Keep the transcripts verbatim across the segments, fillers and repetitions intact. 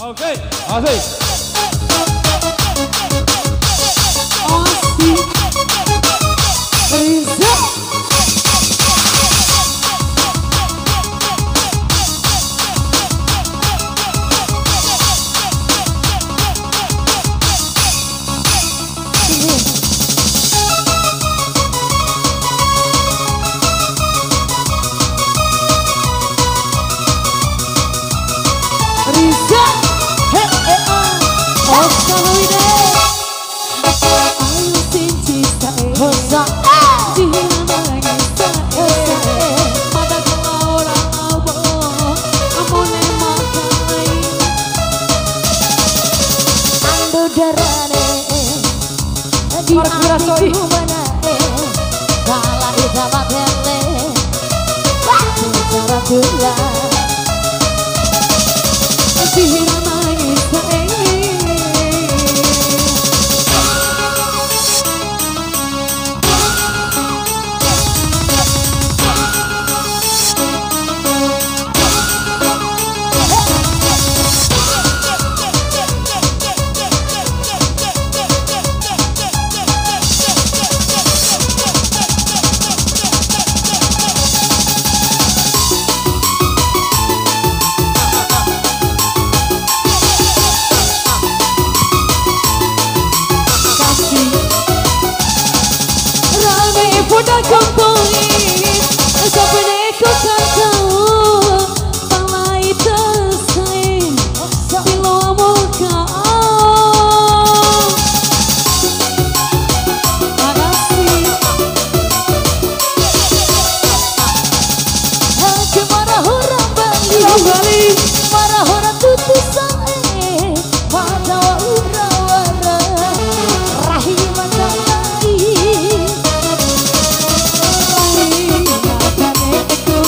Oke, asik. Asik. Riza. Riza, he, e, a. Oscar Wide. Ayu sinci sae. Hosa. Jihina nangis sae. Mada kalaura abo. Amone makai. Ando darane. Di Mark Wirasoi. Ati kumana, e. Kala ita batele. Wah, cara pula. Sihir manis, e. Rame poda kampoi, sapene ko kantau, palai tasai, pilomu ka. Makasih. Hake mara hora Bali. Hora Bali. Mara hora tutu sae. Mata wa ura wara. Rahi mata lai. Ina kane eku.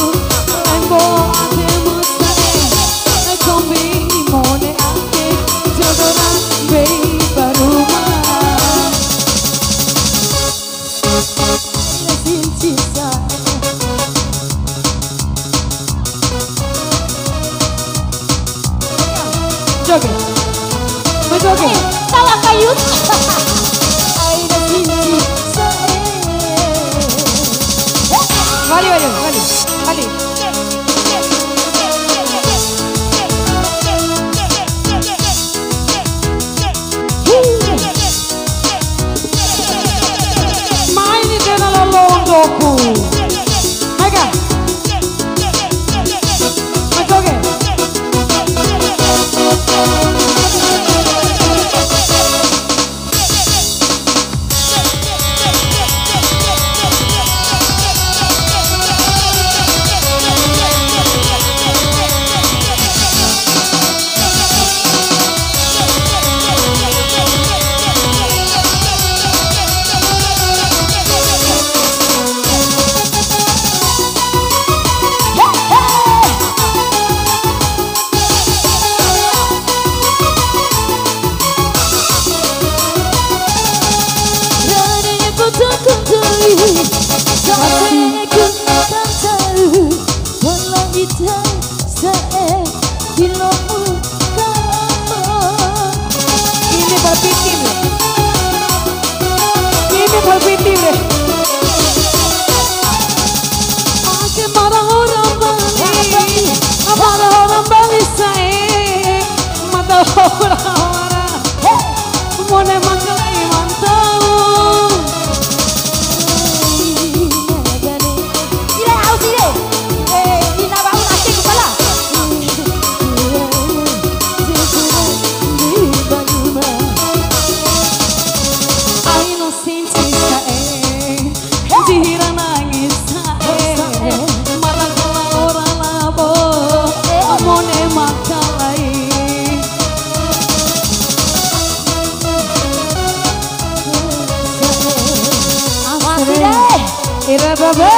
Lembo ade musae. Kombi mone ake. Jodoran bei baruma. Joget. Mau joget? Eh, salah kayu. Wali, wali, wali, wali. Mai ni tena la londoku. Mega. Mai joge. Ini berpikir. Ini berpikir deh. Ake mara hora Bali, mara hora Bali sae, mada hora hora. Mone makalai mantau. Ira au sire. Eh, ina bau nasi kepala. Aina sinci sae. Jihira nangis sae, mara kala ora labo, mone makalai. Asri. Ira babe.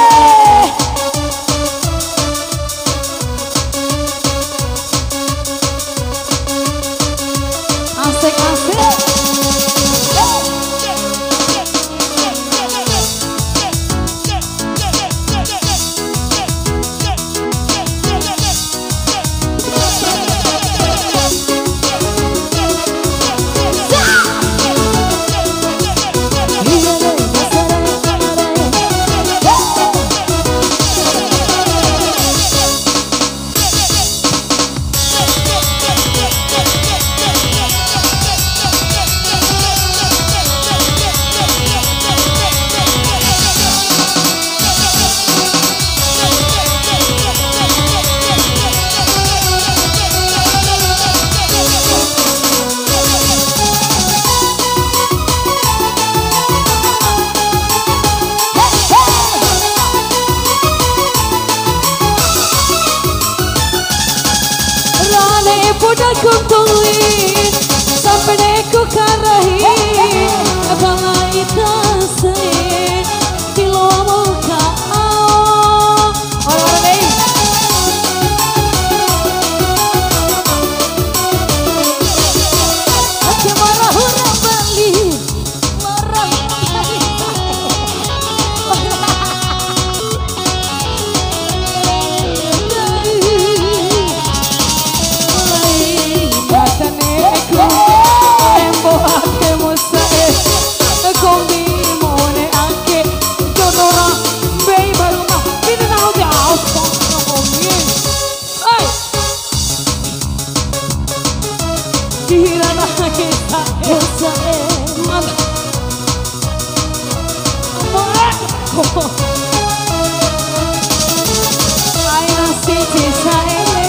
Aina siji saele.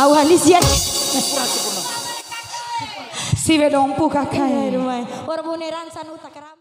Au halisia. Siwe dompu kakae. Wara bune ran sanu takram.